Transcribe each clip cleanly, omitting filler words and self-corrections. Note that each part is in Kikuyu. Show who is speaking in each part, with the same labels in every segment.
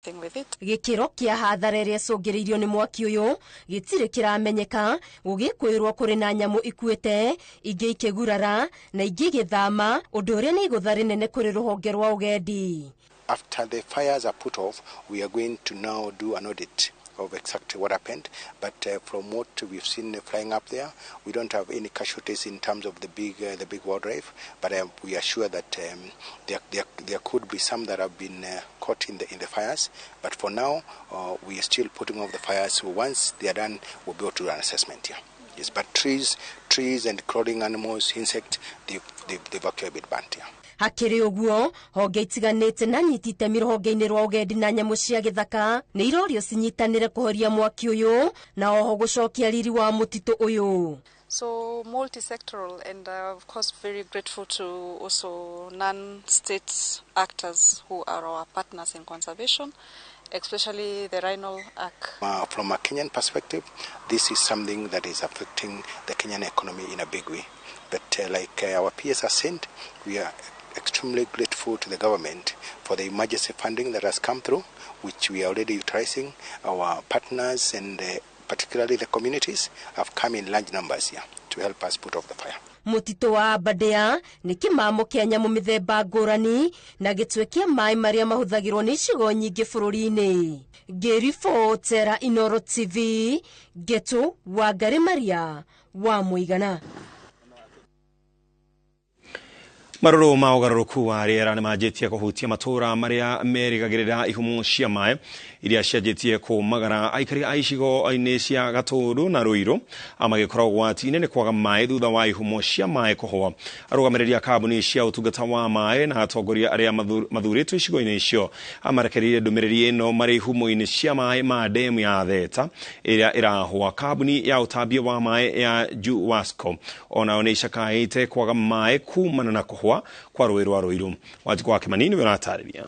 Speaker 1: With it.
Speaker 2: Gĩkĩro kĩa hathara ĩrĩa ĩcũngĩrĩirio nĩ mwaki ũyũ gĩtirĩ kĩramenyeka, gũgĩkwĩrwo kũrĩ na nyamũ ikuĩte, ingĩ ikĩgurara na ingĩ igĩthama, ũndũ ũrĩa nĩ igũtha rĩnene kũrĩ rũhonge rwa ũgendi.
Speaker 3: After the fires are put off, we are going to now do an audit of exactly what happened. But from what we've seen flying up there, we don't have any casualties in terms of the big wildlife. But we are sure that there could be some that have been caught in the fires. But for now, we are still putting off the fires. So once they are done, we'll be able to do an assessment here. Yes, but trees and crawling animals, insects, they've actually been burnt here.
Speaker 2: Hakĩrĩ ũguo, honge itiganĩte na nyiti itemi rũhonge-inĩ rwa ũgendi na nyamũ cia gĩthaka nĩ irorio cinyitanĩre kũhoria mwaki ũyũ na oho gũcokia riri wa mũtitũ ũyũ.
Speaker 1: So multi-sectoral and of course very grateful to also non-state actors who are our partners in conservation, especially the Rhino Ark.
Speaker 3: From a Kenyan perspective, this is something that is affecting the Kenyan economy in a big way. But like our peers have said, we are extremely grateful to the government for the emergency funding that has come through, which we are already utilizing. Our partners and particularly the communities have come in large numbers here to help us put off the fire.
Speaker 2: Mũtitũ wa Aberdare nĩ kĩmamo kĩa nyamũ mĩthemba ngũrani na gĩtwe kĩa maĩ marĩa mahũthagĩrwo nĩ icigo nyingĩ bũrũri-inĩ. Ngĩribotera Inoro TV, Ngetu Wangari Maria wa Mũigana.
Speaker 4: Marũrũ ma ũgarũrũku wa rĩera nĩ manjĩtie kũhutia matũũra marĩa merĩgagĩrĩra ihumo cia maĩ iria cianjĩtie kũmagara. Aikari a icigo-inĩ cia Gatũndũ na Rũirũ magĩkorwo ũgwati-inĩ nĩ kwaga maĩ thutha wa ihumo cia maĩ kũhũa. Arũgamĩrĩri a kambuni cia ũtungata wa maĩ na atongoria arĩa mathurĩtwo icigo-inĩ icio marekereirie ndũmĩrĩri ĩno marĩ ihumo-inĩ cia maĩ ma ndemu ya Theta ĩrĩa ĩrahũa. Kambuni ya ũtambia wa maĩ ya Juwasco onao nĩ icakaĩte kwaga maĩ kumana na kũhũa kwa rũĩ rwa Rũirũ. Wanjikũ wa Kĩmani nĩwe ũratarĩria.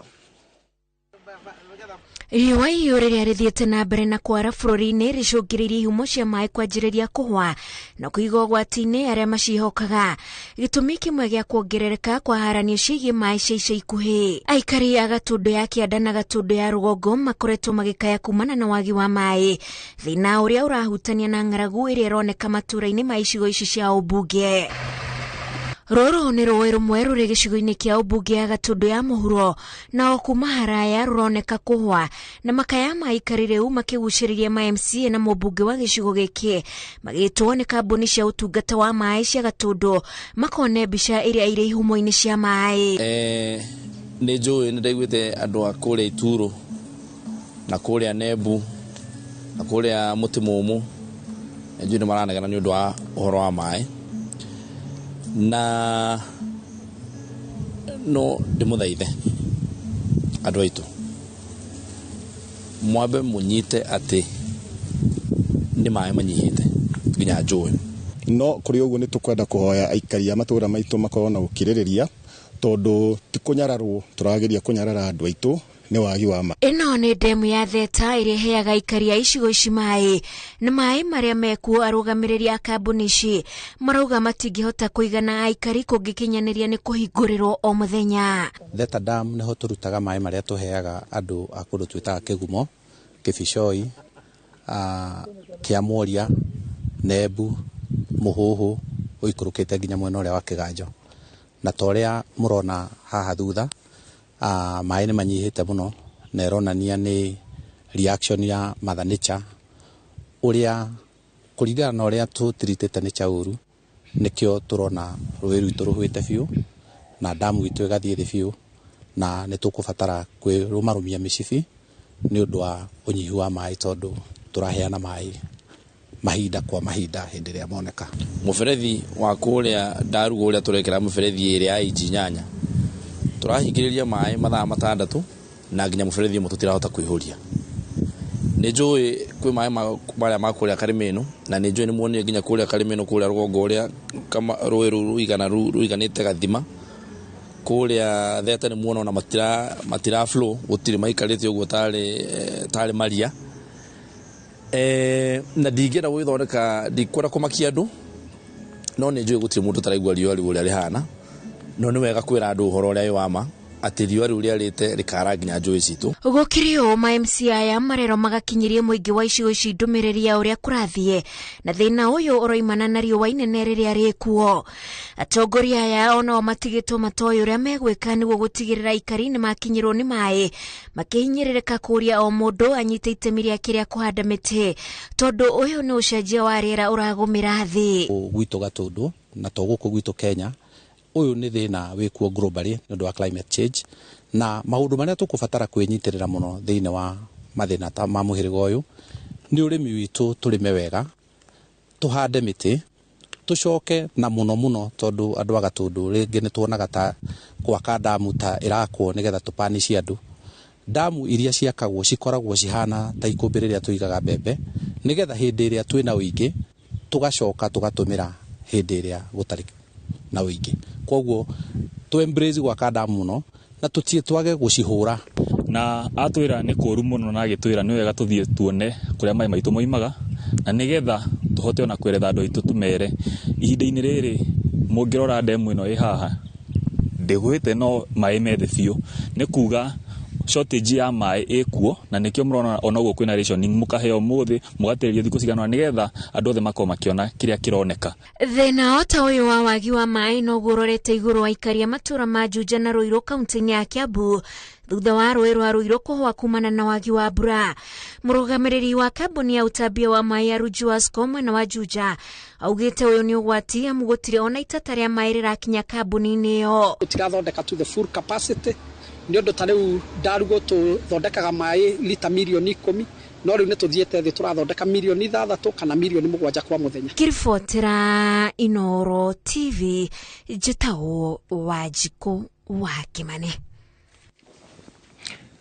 Speaker 5: Riũa ihiũ rĩrĩa rĩthiĩte na mbere na kwara bũrũri-inĩ rĩcũngĩrĩirie ihumo cia maĩ kwanjĩrĩria kũhwa na kũiga ũgwati-inĩ arĩa maciĩhokaga. Gĩtũmi kĩmwe gĩa kuongerereka kwa haranio ciĩgiĩ maĩ cia ica ikuhĩ. Aikari a Gatũndũ ya kĩanda na Gatũndũ ya rũgongo makoretwo magĩkaya kumana na wagi wa maĩ, thĩna ũrĩa ũrahutania na ng'aragu ĩrĩa ĩroneka matũũra-inĩ ma icigo ici cia ũmbunge. Rũrũ nĩ rũĩ rũmwe rũrĩ gĩcigo-inĩ kĩa ũmbunge ya Gatũndũ ya mũhuro, na o kuma haraya rũroneka kũhwa na makaya ma aikari rĩu makĩgucĩrĩria ma MCA na mũmbunge wa gĩcigo gĩkĩ magĩtwo nĩ kambuni cia ũtungata wa maĩ cia Gatũndũ makone mbica ĩrĩa ĩrĩ ihumo-inĩ cia maĩ.
Speaker 6: Nĩ njũĩ nĩ ndaiguĩte andũ a kũrĩa Ituro na kũrĩa Nembu na kũrĩa Mũtĩ Mũmũ, nĩ njũĩ nĩ maranegena nĩ ũndũ wa ũhoro wa maĩ, na no ndĩmũthaithe andũ aitũ mwambe mũnyite atĩ nĩ maĩ manyihĩte nginya njũĩ.
Speaker 7: No kũrĩ ũguo, nĩ tũkwenda kũhoya aikari a matũra maitũ makorwo na ũkirĩrĩria, tondũ ti kũnyararwo tũrageria kũnyarara andũ aitũ nĩ wagi wa maĩ.
Speaker 5: Ĩno nĩ ndemu ya Theta ĩrĩa ĩheaga aikari a icigo ici maĩ, na maĩ marĩa mekuo arũgamĩrĩri a kambuni ici marauga matingĩhota kũigana aikari kũngĩkinyanĩria nĩ kũhingũrĩrwo o mũthenya.
Speaker 8: Theta Dam nĩho tũrutaga maĩ marĩa tũheaga andũ a kũndũ twĩtaga Kĩgumo, Kĩbicoi, Kĩamũria, Nembu, Mũhũhũ, ũikũrũkĩte nginya mwena ũrĩa wa Kĩganjo. Na ta ũrĩa mũrona haha thutha, maĩ nĩ manyihĩte mũno, na ĩronania nĩ reaction ya mother nature, ũrĩa kũringana na ũrĩa tũtiritĩte nature ũru, nĩkĩo tũrona rũĩ rwitũ rũhwĩte biũ na damu itũ ĩgathiĩ thĩ biũ, na nĩ tũkũbatara kwĩrũmarũmia mĩcibi nĩ ũndũ wa ũnyihu wa maĩ, tondũ tũraheana maĩ mahinda kwa mahinda hĩndĩ ĩrĩa moneka.
Speaker 6: Mũberethi wa kũrĩa Ndarugu ũrĩa tũrekĩra mũberethi ĩrĩa ya inji 8, tũrahingĩrĩria maĩ mathaa 6 na nginya mũberethi ũmwe tũtirahota kũihũria. Nĩ njũĩ kwĩ maĩ marĩa ma kũrĩa Karĩmĩnũ, na nĩ njũĩ nĩ muonire nginya kũrĩa Karĩmĩnũ, kũrĩa rũgongo ũrĩa rũĩ rũu rũigana rũiganĩte gathima kũrĩa Theta, nĩ muona ona matira flow, gũtirĩ, maikarĩte ũguo tarĩ maria. Na ndingĩenda gwĩthondeka, ndikwenda kũmakia andũ, no nĩ njũĩ gũtirĩ mũndũ ũtaraigua riũa rĩu ũrĩa rĩhana, no nĩ wega kwĩra andũ ũhoro ũrĩa wĩ wa ma. Atĩ riũa rĩu rĩarĩte rĩkara nginya njũĩ citũ.
Speaker 5: Gũkĩrĩ ũũ, ma MC aya marerwo magakinyĩrie mũingĩ wa icigo ici ndũmĩrĩri ya ũrĩa kũrathiĩ na thĩna ũyũ ũroimana na riũa inene rĩrĩa rĩkuo. Atongoria aya onao matigĩtwo matoĩ ũrĩa megwĩka nĩguo gũtigĩrĩra aikari nĩmakinyĩrwo nĩ maĩ, makĩhinyĩrĩrĩka kũũria o mũndũ anyite itemi rĩake rĩa kũhanda mĩtĩ tondũ ũyũ nĩ ũcenjia wa rĩera ũragũmĩra thĩ.
Speaker 8: Gwitũ Gatũndũ na to gũkũ gwitũ Kenya, ũyũ nĩ thĩna wĩkuo globally nĩ ũndũ wa climate change, na maũndũ marĩa tũkũbatara kwĩnyitĩrĩra mũno thĩinĩ wa mathĩna ta ma mũhĩrĩga ũyũ nĩ ũrĩmi witũ, tũrĩme wega, tũhande mĩtĩ, tũcoke na mũno mũno tondũ andũ a Gatũndũ rĩngĩ nĩ tuonaga ta gwaka ndamu ta ĩrakwo nĩgetha tũpanicie andũ. Ndamu iria ciakagwo cikoragwo cihana ta ikũmbĩ rĩrĩa tũigaga mbembe nĩgetha hĩndĩ ĩrĩa twĩna ũingĩ tũgacoka tũgatũmĩra hĩndĩ ĩrĩa gũtarĩ na ũingĩ. Koguo tũ embrace gwaka ndamu mũno na tũtie twage gũcihũra.
Speaker 9: Na atwĩra nĩ kũũru mũno na agĩtwĩra nĩ wega tũthiĩ tuone kũrĩa maĩ maitũ moimaga na nĩgetha tũhote ona kweretha andũ aitũ tũmere ihinda-inĩ rĩrĩ mũngĩrora ndemu ĩno ĩ haha ndĩgwĩte no maĩ me thĩ biũ, nĩ kuga shortage ya maĩ ĩkuo na nĩkĩo mũrona ona ũguo kwĩna rationing, mũkaheo ũmũthĩ mũgatĩrĩrio thikũ cigana ũna nĩgetha andũ othe makorwo makĩona kĩrĩa kĩroneka.
Speaker 5: Thĩna o ta ũyũ wa wagi wa maĩ noguo ũrorete igũrũ wa aikari a matũũra ma Juja na Ruiru kaunti-inĩ ya Kiambu thutha wa rũĩ rwa Ruiru kũhũa kumana na wagi wa mbura. Mũrũgamĩrĩri wa kambuni ya ũtambia wa maĩ ya Rujuasco mwena wa Juja augĩte ũyũ nĩ ũgwati amu gũtirĩ ona itata rĩa maĩ rĩrakinya kambuni-inĩ ĩyo.
Speaker 10: Tũtirathondeka to the full capacity nĩ ũndũ ta rĩu Ndarugo tũthondekaga maĩ lita mirioni 10, no rĩu nĩ tũthiĩte thĩ tũrathondeka mirioni 6 kana mirioni 7 kwa mũthenya.
Speaker 5: Ngĩribotera Inooro TV, njĩtagwo Wanjikũ wa Kĩmani.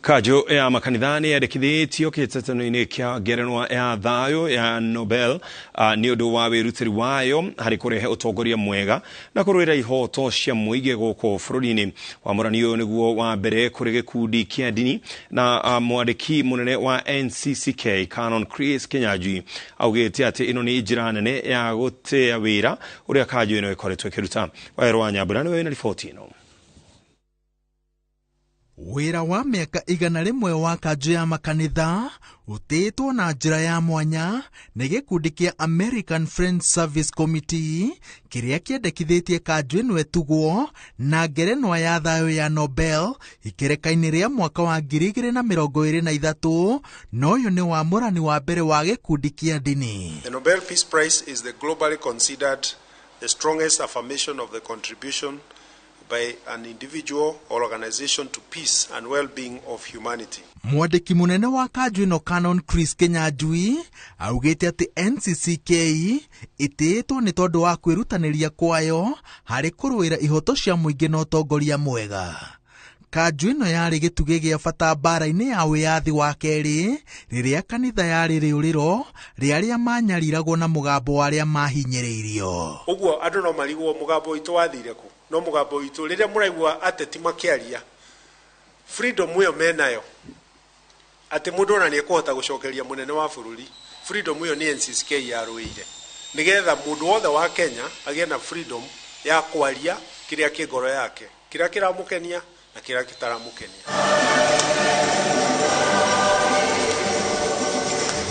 Speaker 4: Kanjũ ya makanitha nĩ yandĩkithĩtio kĩhĩtahĩtano-inĩ kĩa ngerenwa ya thayũ ya Nobel nĩ ũndũ wa wĩrutĩri wayo harĩ kũrehe ũtongoria mwega na kũrũĩra ihoto cia mũingĩ gũkũ bũrũri-inĩ. Wamũrani ũyũ nĩguo wa mbere kũrĩ gĩkundi kĩa ndini na mwandĩki mũnene wa NCCK Canon Chris Kinyanjui augĩte atĩ ĩno nĩ njĩra nene ya gũtĩa wĩra ũrĩa kanjũ ĩno ĩkoretwo ĩkĩruta. Wawerũ wa Nyambura nĩwe wĩna riboti ĩno.
Speaker 11: Wĩra wa mĩaka 100 wa kanjũ ya makanitha ũtĩĩtwo na njĩra ya mwanya nĩ gĩkundi kĩa American Friends Service Committee kĩrĩa kĩendekithĩtie kanjũ ĩno ĩtugwo na ngerenwa ya thayũ ya Nobel ikereka-inĩ rĩa mwaka wa 2023, na ũyũ nĩ wamũrani wa mbere wa gĩkundi kĩa ndini.
Speaker 12: The Nobel Peace Prize is the globally considered the strongest affirmation of the contribution by an individual or organization to peace and well-being of humanity.
Speaker 11: Mwandĩki mũnene wa kanjũ ĩno Canon Chris Kinyanjui augĩte atĩ NCCK ĩtĩĩtwo nĩ tondũ wa kwĩrutanĩria kwayo harĩ kũrũĩra ihoto cia mũingĩ na ũtongoria mwega. Kanjũ ĩno yarĩ gĩtugĩ gĩa bata mbara-inĩ ya wĩyathi wa kerĩ rĩrĩa kanitha yarĩ rĩũrĩro rĩa arĩa manyariragwo na mũgambo wa arĩa mahinyĩrĩirio.
Speaker 12: Ũguo andũ no marigwo mũgambo witũ wathire kũ, no mũgambo witũ rĩrĩa mũraigua ateti makĩaria freedom ĩyo menayo atĩ mũndũ ona nĩekũhota gũcokeria mũnene wa bũrũri, freedom ĩyo nĩ NCCK yarũĩire nĩgetha mũndũ wothe wa Kenya agĩe na freedom ya kwaria kĩrĩa kĩ ngoro yake, kĩrĩa kĩramũkenia na kĩrĩa gĩtaramũkenia.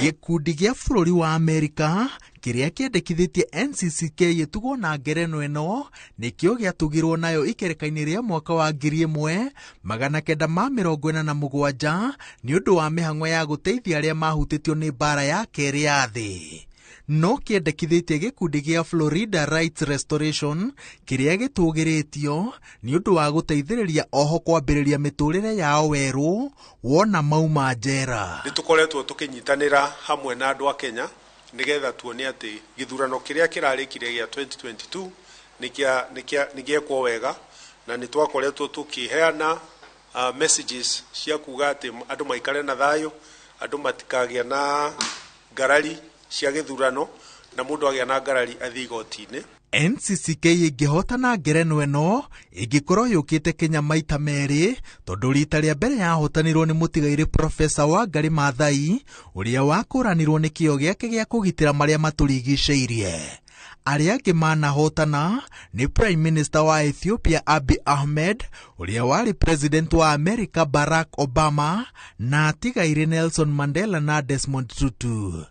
Speaker 11: Gĩkundi gĩa bũrũri wa Amerika kĩrĩa kĩendekithĩtie NCCK ĩtugwo na ngerenwa ĩno nĩkĩo gĩatugirwo nayo ikereka-inĩ rĩa mwaka wa 1987 nĩ ũndũ wa mĩhang'o ya gũteithia arĩa mahutĩtio nĩ mbara ya kerĩ ya thĩ. No kĩendekithĩtie gĩkundi gĩa Florida Rights Restoration kĩrĩa gĩtũgĩrĩtio nĩ ũndũ wa gũteithĩrĩria oho kwambĩrĩria mĩtũrĩre yao werũ wona mauma njera.
Speaker 12: Nĩ tũkoretwo tũkĩnyitanĩra hamwe na andũ a Kenya nĩgetha tuone atĩ gĩthurano kĩrĩa kĩrarĩkire gĩa 2022 nĩ gĩekwo wega, na nĩ twakoretwo tũkĩheana messages cia kuga atĩ andũ maikare na thayũ, andũ matikagĩa na ngarari cia gĩthurano, na mũndũ agĩa na ngarari athiĩ igoti-inĩ.
Speaker 11: NCCK ĩngĩhotana ngerenwa ĩno ĩngĩkorwo yũkĩte Kenya maita merĩ tondũ rita rĩa mbere yahotanirwo nĩ mũtigairĩ Profesa Wangari Maathai ũrĩa wakũranirwo nĩ kĩo gĩake gĩa kũgitĩra marĩa matũrigicĩirie. Arĩa angĩ manahotana nĩ Prime Minister wa Ethiopia Abiy Ahmed, ũrĩa warĩ President wa America Barack Obama, na atigaire Nelson Mandela na Desmond Tutu.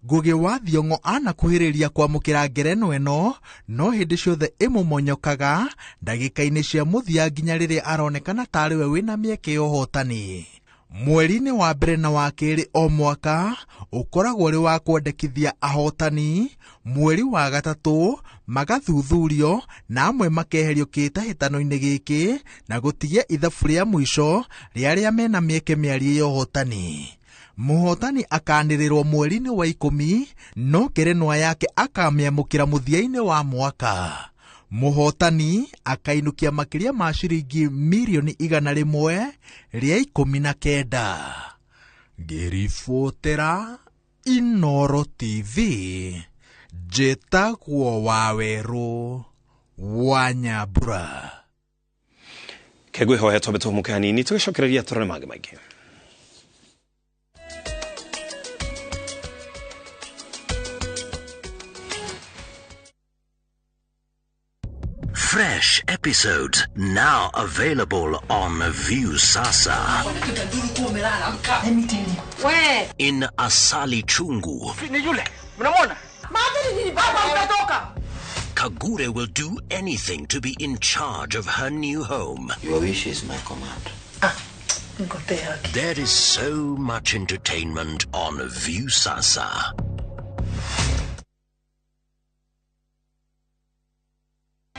Speaker 11: Ngugi wa Thiong'o anakuhĩrĩria kwamũkĩra ngerenwa ĩno, no hĩndĩ ciothe ĩmũmonyokaga ndagĩka-inĩ cia mũthia nginya rĩrĩa aronekana tarĩ we wĩna mĩeke ya ũhotani. Mweri-inĩ wa mbere na wa kerĩ o mwaka ũkoragwo ũrĩ wa kwendekithia ahotani, mweri wa gatatũ magathuthurio na amwe makeherio kĩhĩtahĩtano-inĩ gĩkĩ na gũtigia ithabu rĩa mũico rĩa arĩa mena mĩeke mĩarie ya ũhotani. Mũhotani akanĩrĩrwo mweri-inĩ wa 10, no ngerenwa yake akamĩamũkĩra mũthia-inĩ wa mwaka. Mũhotani akainũkia makĩria ma ciringi mirioni 119. Ngĩribotera Inooro TV, njĩtagwo Wawerũ wa Nyambura.
Speaker 4: Kegwĩhoya twambe tũhũmũke hanini tũgĩcokereria tũrore mangĩ maingĩ.
Speaker 13: Fresh episodes now available on Viusasa. In Asali Chungu, Kagure will do anything to be in charge of her new home.
Speaker 14: Your wish is my command.
Speaker 13: There is so much entertainment on Viusasa.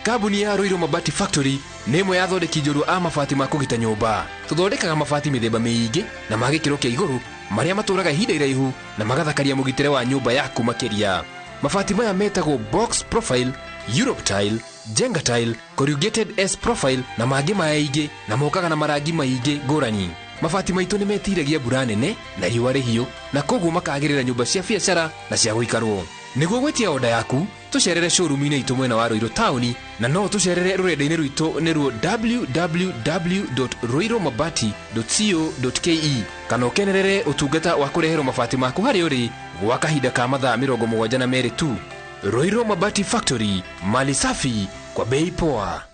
Speaker 15: Kambuni ya Ruiru Mabati Factory nĩ ĩmwe ya athondeki njorua a mabati ma kũgita nyũmba. Tũthondekaga mabati mĩthemba mĩingĩ na ma gĩkĩro kĩa igũrũ marĩa matũraga ihinda iraihu na magathakaria mũgitĩre wa nyũmba yaku makĩria. Mabati maya metagwo box profile, Europe tile, Jenga tile, corrugated S profile na mangĩ maingĩ na mokaga na marangi maingĩ ngũrani. Mabati maitũ nĩ metiragia mbura nene na riũa rĩhiũ na koguo makagĩrĩra nyũmba cia biacara na cia gũikarwo. Nĩguo gwĩtia oda yaku tũcerere showroom-inĩ itũ mwena wa Ruiru taũni na no tũcerere rũrenda-inĩ rwitũ nĩruo www.ruirumabati.co.ke kana ũkenerere ũtungata wa kũreherwo mabati maku harĩa ũrĩ gwa kahinda ka mathaa 72 tu. Ruiru Mabati Factory, mali safi kwa bei poa.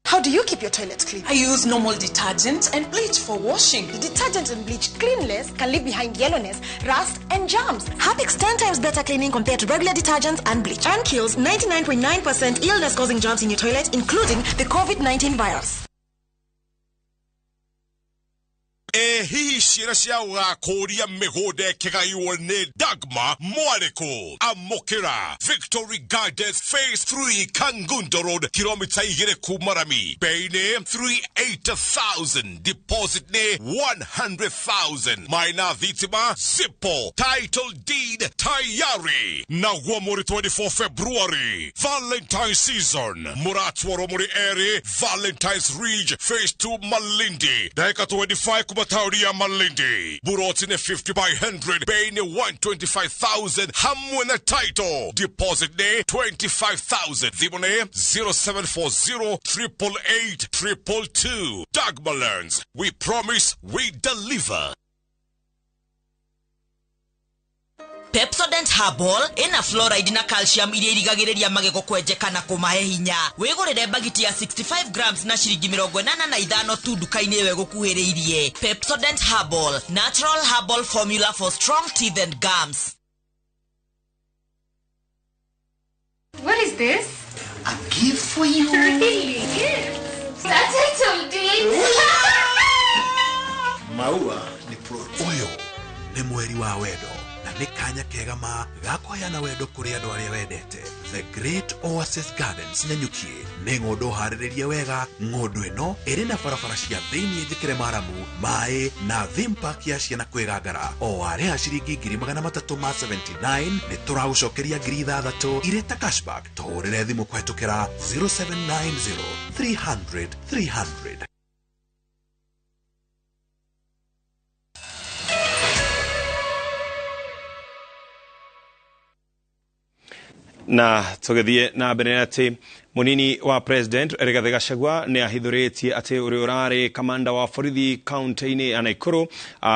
Speaker 16: How do you keep your toilet clean?
Speaker 17: I use normal detergent and bleach for washing.
Speaker 16: The detergent and bleach clean less can leave behind yellowness, rust, and germs. Harpic's 10 times better cleaning compared to regular detergents and bleach, and kills 99.9% illness-causing germs in your toilet, including the COVID-19 virus.
Speaker 18: Hihi ciĩra cia gũgakũria mĩgũnda ĩkĩgaiwo nĩ Dagma Mwarĩkũ. Amũkĩra Victory Gardens Phase 3 Kangundo Road, kilomita 2 kuma rami. Bei nĩ 380,000, deposit nĩ 100,000. Maina thitima zipo, title deed tayari. Naguo mũrĩ 24 February, Valentine season. Mũratwarwo mũrĩ erĩ Valentine's Ridge Phase 2 Malindi, ndagĩka 25 kuma taũni ya Malindi. Buroti nĩ 50 by 100, bei nĩ 125,000 hamwe na title. Deposit nĩ 25,000. Thimũ nĩ 0740 888 222. Dagma Lands. We promise, we deliver.
Speaker 19: Pepsodent Herbal ina fluoride na calcium iria irigagĩrĩria magego kwenjeka na kũmahe hinya. Wĩgũrĩre bagiti ya 65 grams na ciringi 85 tu nduka-inĩ ĩyo ĩgũkuhĩrĩirie. Pepsodent Herbal, natural herbal formula for strong teeth and gums.
Speaker 20: What is this?
Speaker 14: A gift for you.
Speaker 20: Really? That's a title deed.
Speaker 21: Maua ni pro.
Speaker 22: Ũyũ nĩ mweri wa wendo na nĩ kanya kega ma ga kũheana wendo kũrĩ andũ arĩa wendete. The Great Oasis Gardens Nanyuki nĩ ng'ũndũ harĩrĩrie wega. Ng'ũndũ ĩno ĩrĩ na barabara cia thĩinĩ njĩkĩre maramu, maĩ na theme park ya ciana kwĩgangara. O warĩha ciringi 379 nĩ tũragũcokeria 6,000 irĩ ta cashback. Tũhũrĩre thimũ kũhetũkĩra 0790 300 300.
Speaker 4: Na tũgĩthiĩ na mbere atĩ Munini wa President Rigathi Gachagua nĩ ahithũrĩtie atĩ ũrĩa ũrarĩ kamanda wa borithi kaunti-inĩ ya Nakuru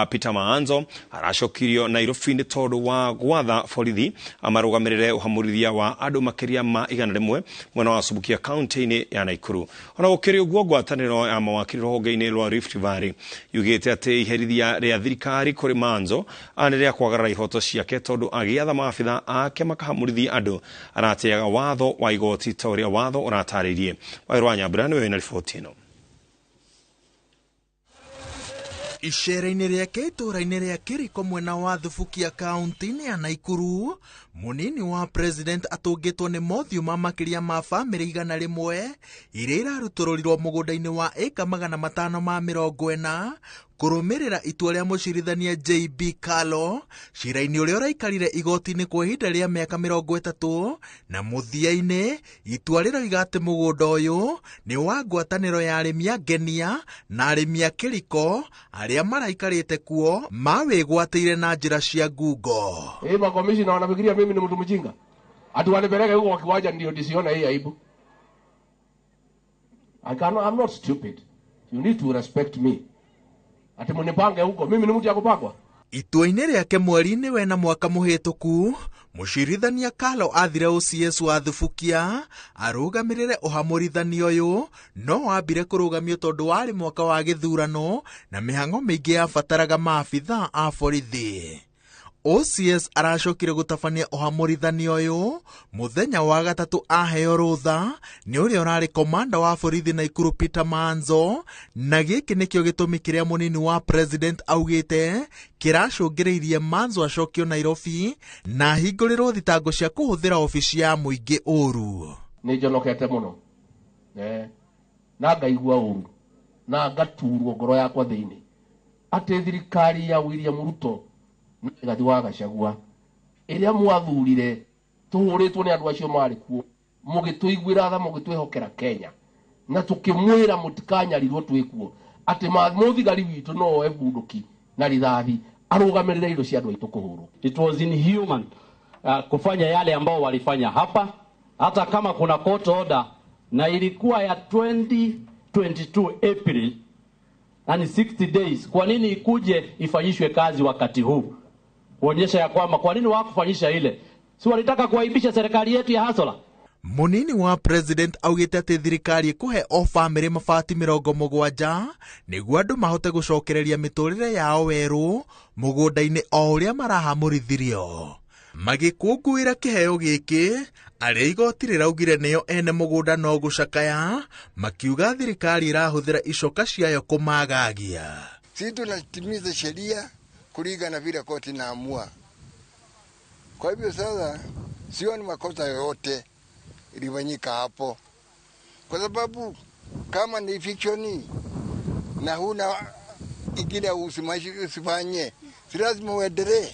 Speaker 4: Peter Maanzo aracokirio Nairobi nĩ tondũ wa gwatha borithi marũgamĩrĩre ũhamũrithia wa andũ makĩria ma 100 mwena wa Subukia kaunti-inĩ ya Nakuru. Ona gũkĩrĩ ũguo, ngwatanĩro ya mawakiri rũhonge-inĩ rwa Rift Valley yugĩte atĩ iherithia rĩa thirikari kũrĩ Maanzo nĩ rĩa kwagarara ihoto ciake tondũ agĩatha maabitha ake makahamũrithia andũ aratĩaga watho wa igoti ta ũrĩa watho ũratarĩirie. Waweru wa Nyambura nĩwe wĩna riboti ĩno.
Speaker 11: Icera-inĩ rĩake itũũra-inĩ rĩa Kĩriko mwena wa Thubukia kaunti-inĩ ya Nakuru, munini wa president atũngĩtwo nĩ mothiũ ma makĩria ma bamĩrĩ 100 iria irarutũrũrirwo mũgũnda-inĩ wa ĩka 540 kũrũmĩrĩra itua rĩa mũcirithania JB Kalo cira-inĩ ũrĩa ũraikarire igoti-inĩ kwa ihinda rĩa mĩaka 30 na mũthia-inĩ itua rĩroiga atĩ mũgũnda ũyũ nĩ wa ngwatanĩro ya arĩmi a Ngenia na arĩmi a Kĩriko arĩa maraikarĩte kuo mawĩgwatĩire na njĩra cia ngungo.
Speaker 1: Hii makomishina wanafikiria mimi ni mtu mjinga. Ati wanipeleke huko kwa kiwanja ndio nisione hii aibu. I'm not stupid. You need to respect me. Ati mnipange huko, mimi ni mtu ya kupangwa.
Speaker 11: Itua-inĩ rĩake mweri-inĩ wena mwaka mũhĩtũku, mũcirithania Kalo athire OCS wa Thubukia arũgamĩrĩre ũhamũrithania ũyũ, no wambire kũrũgamio tondũ warĩ mwaka wa gĩthurano na mĩhang'o mĩingĩ yabataraga maabitha a borithi. OCS aracokire gũtabania ũhamũrithania ũyũ mũthenya wa gatatũ aheo rũtha nĩ ũrĩa ũrarĩ komanda wa borithi Nakuru Peter Maanzo, na gĩkĩ nĩkĩo gĩtũmi kĩrĩa mũnini wa president augĩte kĩracũngĩrĩirie Maanzo acokio Nairobi na ahingũrĩrwo thitango cia kũhũthĩra obici ya mũingĩ ũru.
Speaker 1: Nĩ njonokete mũno na ngaigua ũru na ngaturwo ngoro yakwa thĩinĩ atĩ thirikari ya William Ruto Rigathi wa Gachagua ĩrĩa mwathurire tũhũrĩtwo nĩ andũ acio marĩ kuo mũgĩtũiguĩra tha mũgĩtwĩhokera Kenya na tũkĩmwĩra mũtikanyarirwo twĩ kuo atĩ mũthigari witũ no oe bunduki na rithathi arũgamĩrĩre indo cia andũ aitũ kũhũrwo.
Speaker 3: It was inhuman kufanya yale ambao walifanya hapa, hata kama kuna court order na ilikuwa ya 2022 April, yani 60 days. Kwa nini ikuje ifanyishwe kazi wakati huu? Kuonyesha ya kwamba kwa nini hawakufanyisha ile? Si walitaka kuaibisha serikali yetu ya hasola.
Speaker 11: Munini wa president augĩte atĩ thirikari ĩkũhe o bamĩrĩ mabati 70 nĩguo andũ mahote gũcokereria mĩtũrĩre yao werũ mũgũnda-inĩ o ũrĩa marahamũrithirio. Magĩkũngũĩra kĩheo gĩkĩ, arĩa igoti rĩraugire nĩo ene mũgũnda no gũcakaya, makiuga thirikari ĩrahũthĩra icoka ciayo kũmagagia.
Speaker 23: Sisi tunatimiza sheria kulingana na vile koti inaamua. Kwa hivyo sasa sioni makosa yoyote ilifanyika hapo, kwa sababu kama ni fiction na huna ingine usifanye, si lazima uendelee.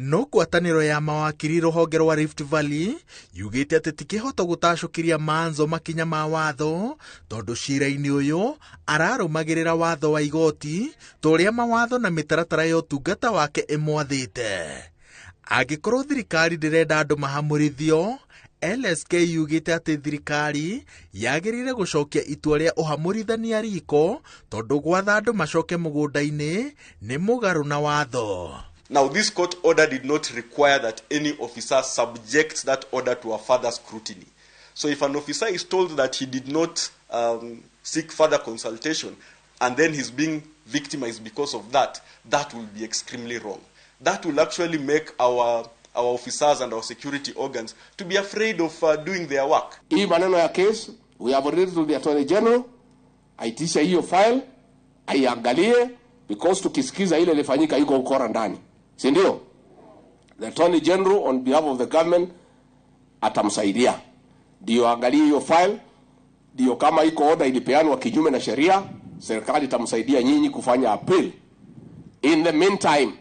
Speaker 11: No ngwatanĩro ya mawakiri rũhonge rwa Rift Valley yugĩte atĩ ti kĩhoto gũtacũkĩria Maanzo makinya ma watho tondũ cira-inĩ ũyũ ararũmagĩrĩra watho wa igoti ta ũrĩa mawatho na mĩtaratara ya ũtungata wake ĩmwathĩte. Angĩkorwo thirikari ndĩrenda andũ mahamũrithio, LSK yugĩte atĩ thirikari yagĩrĩire gũcokia itua rĩa ũhamũrithania riko tondũ gwatha andũ macoke mũgũnda-inĩ nĩ mũgarũ na watho.
Speaker 24: Now, this court order did not require that any officer subjects that order to a further scrutiny. So if an officer is told that he did not seek further consultation and then he's being victimized because of that, that will be extremely wrong. That will actually make our officers and our security organs to be afraid of doing their work.
Speaker 1: Hii maneno ya case, we have already to the Attorney General, aitisha hiyo file, aiangalie, because tukisikiza ile ilifanyika iko ukora ndani. Si ndio? The Attorney General on behalf of the government atamsaidia. Ndio angalie hiyo file, ndio kama iko order ilipeanwa kinyume na sheria, serikali itamsaidia nyinyi kufanya appeal. In the meantime,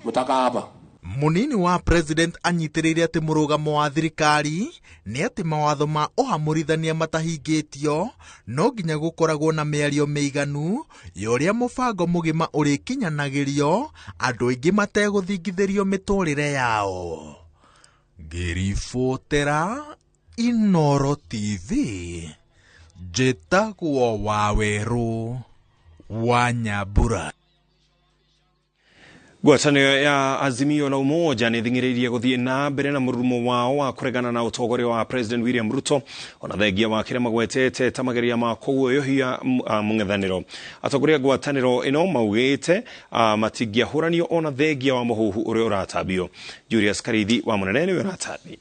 Speaker 1: mtaka hapa.
Speaker 11: Munini wa president anyitĩrĩire atĩ mũrũgamo wa thirikari nĩ atĩ mawatho ma ũhamũrithania matahingĩtio no nginya gũkoragwo na mĩario mĩiganu ya ũrĩa mũbango mũgima ũrĩkinyanagĩrio andũ aingĩ mategũthingithĩrio mĩtũrĩre yao. Ngĩribotera Inoro TV, njĩtagwo Wawerũ wa Nyambura.
Speaker 4: Ngwatanĩro ya Azimio la Umoja nĩ ĩthing'ĩrĩirie gũthiĩ na mbere na mũrurumo wao wa kũregana na ũtongoria wa President William Ruto ona thengia wa kĩrĩa magwetete ta mageria ma kũguoyohia mũng'ethanĩro. Atongoria a ngwatanĩro ĩno maugĩte matingĩahũranio ona thengia wa mũhuhu ũrĩa ũratambio. Julius Karithi wa Mũnene nĩwe ũratambia.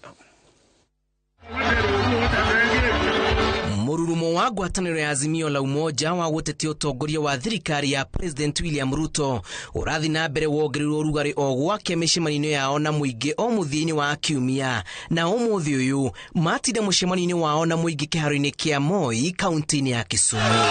Speaker 2: Mũrurumo wa ngwatanĩro ya Azimio la Umoja wa gũtetia ũtongoria wa thirikari ya President William Ruto ũrathiĩ na mbere wongereirwo ũrugarĩ o gwake mĩcemanio-inĩ yao na mũingĩ o mũthia-inĩ wa kiumia, na ũmũthĩ ũyũ matinda mũcemanio-inĩ wao na mũingĩ kĩharo-inĩ kĩa Moi kaunti-inĩ ya Kisumu.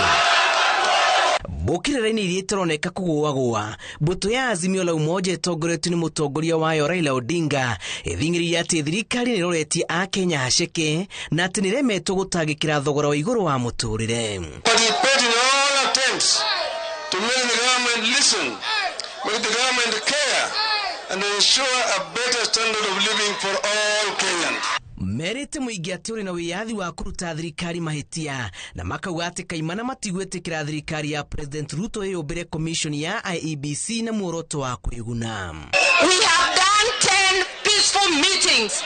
Speaker 2: Mbũkĩrĩra-inĩ iria itaroneka kũgũagũa, mbũtũ ya Azimio la Umoja ĩtongoretio nĩ mũtongoria wayo Raila Odinga ĩthing'ĩrĩirie atĩ thirikari nĩ ĩroretie Akenya haceke na atĩ nĩremetwo gũtangĩkĩra thogora wa igũrũ wa mũtũrĩre.
Speaker 6: Participate in all attempts to make the government listen, make the government care and ensure a better standard of living for all Kenyans.
Speaker 2: Merĩte mũingĩ atĩ ũrĩ na wĩyathi wa kũruta thirikari mahĩtia na makauga atĩ kaimana matigwĩtĩkĩra thirikari ya President Ruto ĩyũmbĩre commission ya IEBC na muoroto wa kwĩguna.
Speaker 7: We have done 10 peaceful meetings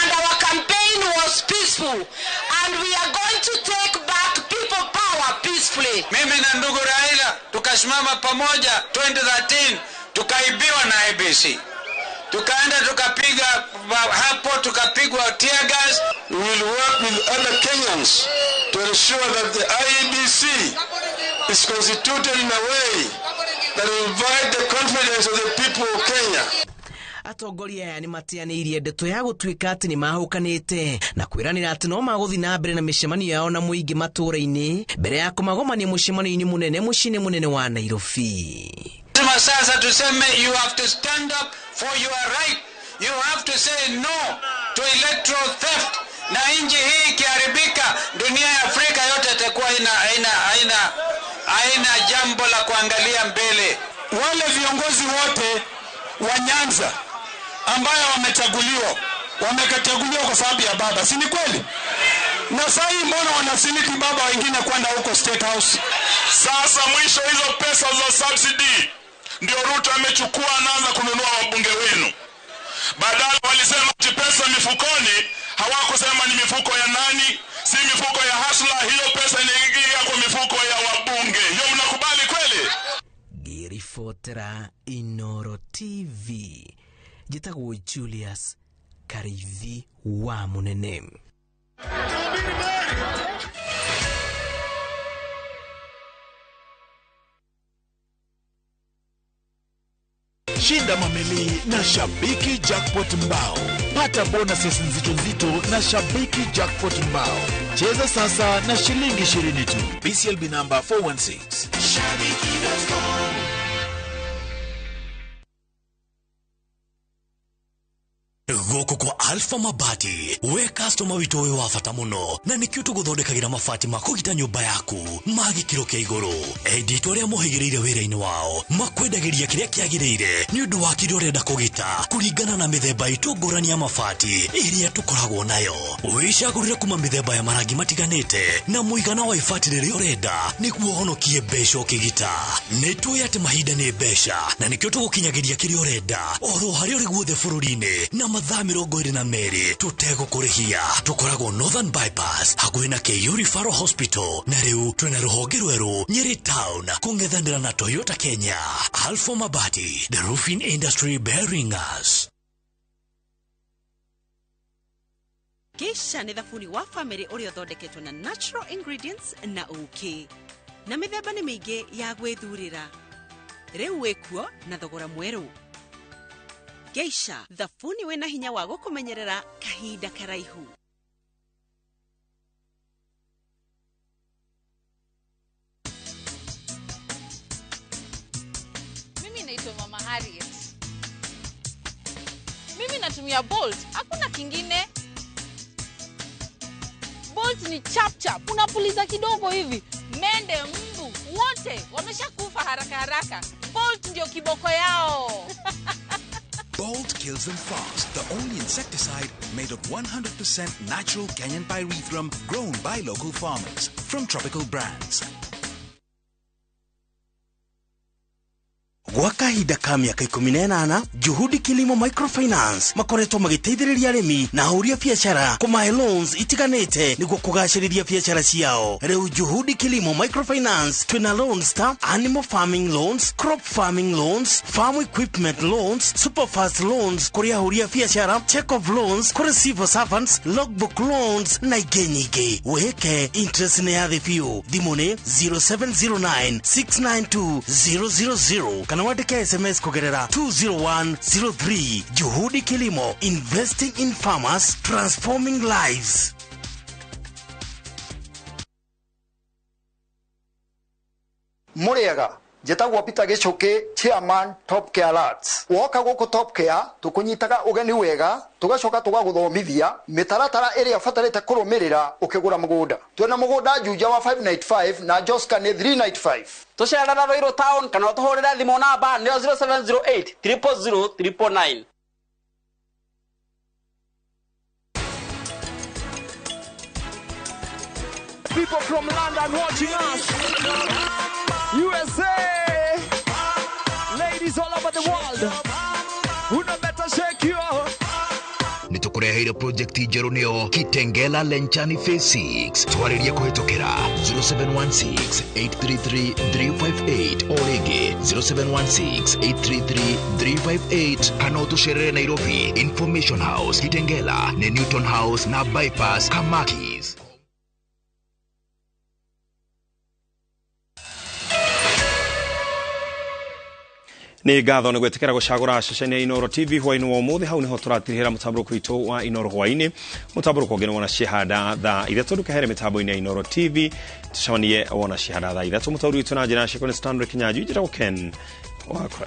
Speaker 7: and our campaign was peaceful and we are going to take back people power peacefully.
Speaker 6: Mimi na ndugu Raila tukasimama pamoja 2013 tukaibiwa na IEBC. Tukaenda tukapiga hapo, tukapigwa tear gas. We will work with other Kenyans to ensure that the IEBC is constituted in a way that will invite the confidence of the people of Kenya.
Speaker 2: Atongoria aya nĩ mateanĩirie ndeto ya gũtuĩka atĩ nĩ mahũkanĩte na kwĩranĩra atĩ no magũthiĩ na mbere na mĩcemanio yao na mũingĩ matũũra-inĩ mbere ya kũmagomania mũcemanio-inĩ mũnene mũciĩ-inĩ mũnene wa Nairobi.
Speaker 6: Sasa tuseme you have to stand up for your right. You have to say no to electoral theft. Na nchi hii ikiharibika, dunia ya Afrika yote itakuwa haina jambo la kuangalia mbele.
Speaker 8: Wale viongozi wote wa Nyanza ambayo wamechaguliwa kwa sababu ya baba, si ni kweli? Na sasa mbona wanasiliti baba wengine kwenda huko State House?
Speaker 18: Sasa mwisho hizo pesa za subsidy ndio Ruto amechukua, anaanza kununua wabunge wenu. Badala walisema ati pesa mifukoni, hawakusema ni mifuko ya nani, si mifuko ya hasla, hiyo pesa inaingia kwa mifuko ya wabunge. Hiyo mnakubali kweli?
Speaker 2: Ngĩribotera Inoro TV, njĩtagwo Julius Karithi wa Mũnene.
Speaker 22: Shinda mamili na Shabiki Jackpot Mbao. Pata bonuses nzito nzito na Shabiki Jackpot Mbao. Cheza sasa na shilingi 20 tu. BCLB number 416. Shabiki.com.
Speaker 25: Gũkũ kwa Alpha Mabati, we customer witũ ũyũ wa bata mũno, na nĩkĩo tũgũthondekagĩra mabati ma kũgita nyũmba yaku ma gĩkĩro kĩa igũrũ. Endi arĩa mohĩgĩrĩire wĩra-inĩ wao makwendagĩria kĩrĩa kĩagĩrĩire nĩ ũndũ wa kĩrĩa ũrenda kũgita kũringana na mĩthemba itũ ngũrani ya mabati ĩrĩa tũkoragwo nayo. Wĩcagũrĩre kuma mĩthemba ya marangi matiganĩte na mũigana wa ibati rĩrĩa ũrenda nĩguo ũhonokie mbeca ũkĩgita. Nĩ tũĩ atĩ mahinda nĩ mbeca na nĩkĩo tũgũkinyagĩria kĩrĩa ũrenda oro harĩa ũrĩ guothe bũrũri-inĩ na mathaa 22 tũtegũkũrĩhia. Tũkoragwo Northern Bypass hakuhĩ na KU Referral Hospital, na rĩu twĩna rũhonge rwerũ Nyeri Town kũng'ethanĩra na Toyota Kenya. Alpha Mabati, the roofing industry bearing us.
Speaker 26: Geisha nĩ thabuni wa family ũrĩa ũthondeketwo na natural ingredients na ũkĩ na mĩthemba nĩ mĩingĩ ya gwĩthurĩra. Rĩu wĩkuo na thogora mwerũ. Geisha, thabuni wĩna hinya wa gũkũmenyerera kahinda karaihu.
Speaker 27: Mimi naitwa Mama Harriet. Mimi natumia Bolt, hakuna kingine. Bolt ni chap chap, unapuliza kidogo hivi, mende, mbu, wote wameshakufa haraka haraka. Bolt ndio kiboko yao.
Speaker 5: Bolt kills them fast. The only insecticide made of 100% natural Kenyan pyrethrum grown by local farmers from Tropical Brands.
Speaker 25: Gwa kahinda ka mĩaka 18 Juhudi Kilimo Microfinance makoretwo magĩteithĩrĩria arĩmi na ahũri a biacara kũmahe loans itiganĩte nĩguo kũgacĩrithia biacara ciao. Rĩu Juhudi Kilimo Microfinance twĩna loans ta animal farming loans, crop farming loans, farm equipment loans, superfast loans kũrĩ ahũri a biacara, check off loans kũrĩ civil servants, logbook loans na ingĩ nyingĩ. Wĩhĩke interest nĩ ya thĩ biũ. Thimũ nĩ 0709 692 000 kana wandĩke SMS kugerera 20103. Juhudi Kilimo, investing in farmers, transforming lives.
Speaker 9: Muriega njĩtagwo Peter Gĩchũkĩ, chairman Top Care Alerts. Woka gũkũ Top Care tũkũnyitaga ũgeni wega, tũgacoka tũgagũthomithia mĩtaratara ĩrĩa ũbatarĩte kũrũmĩrĩra ũkĩgũra mũgũnda. Twĩna mũgũnda Juja wa 595 na Joska nĩ 395.
Speaker 10: Tũcerera Ruiru town kana ũtũhũrĩre thimũ namba nĩyo 0708 000 999.
Speaker 12: People from London watching us, USA, ladies all over the world, who no better shake you.
Speaker 13: Nĩtũkũreheire project njerũ nĩyo Kitengela Lenchani Phase 6. Twarĩrie kũhĩtũkĩra 0716 833 358 o rĩngĩ 0716 833 358 kana ũtũcerere Nairobi Information House Kitengela nĩ Newton House na Bypass Kamakis.
Speaker 4: Nĩ ngatho nĩ gwĩtĩkĩra gũcagũra ceceni ya Inooro TV hwainĩ wa ũmũthĩ. Hau nĩho tũratirihĩra mũtambũrũko witũ wa Inooro hwainĩ. Mũtambũrũko ũngĩ nĩ wona cihanda thaa 3 ndũkehere mĩtambo-inĩ ya Inooro TV. Tũcemanie wona cihanda thaa 3. Mũtaũri witũ na njĩra ya ciĩko nĩ Stanley Kinyanjui. Njĩtagwo Ken Wakra.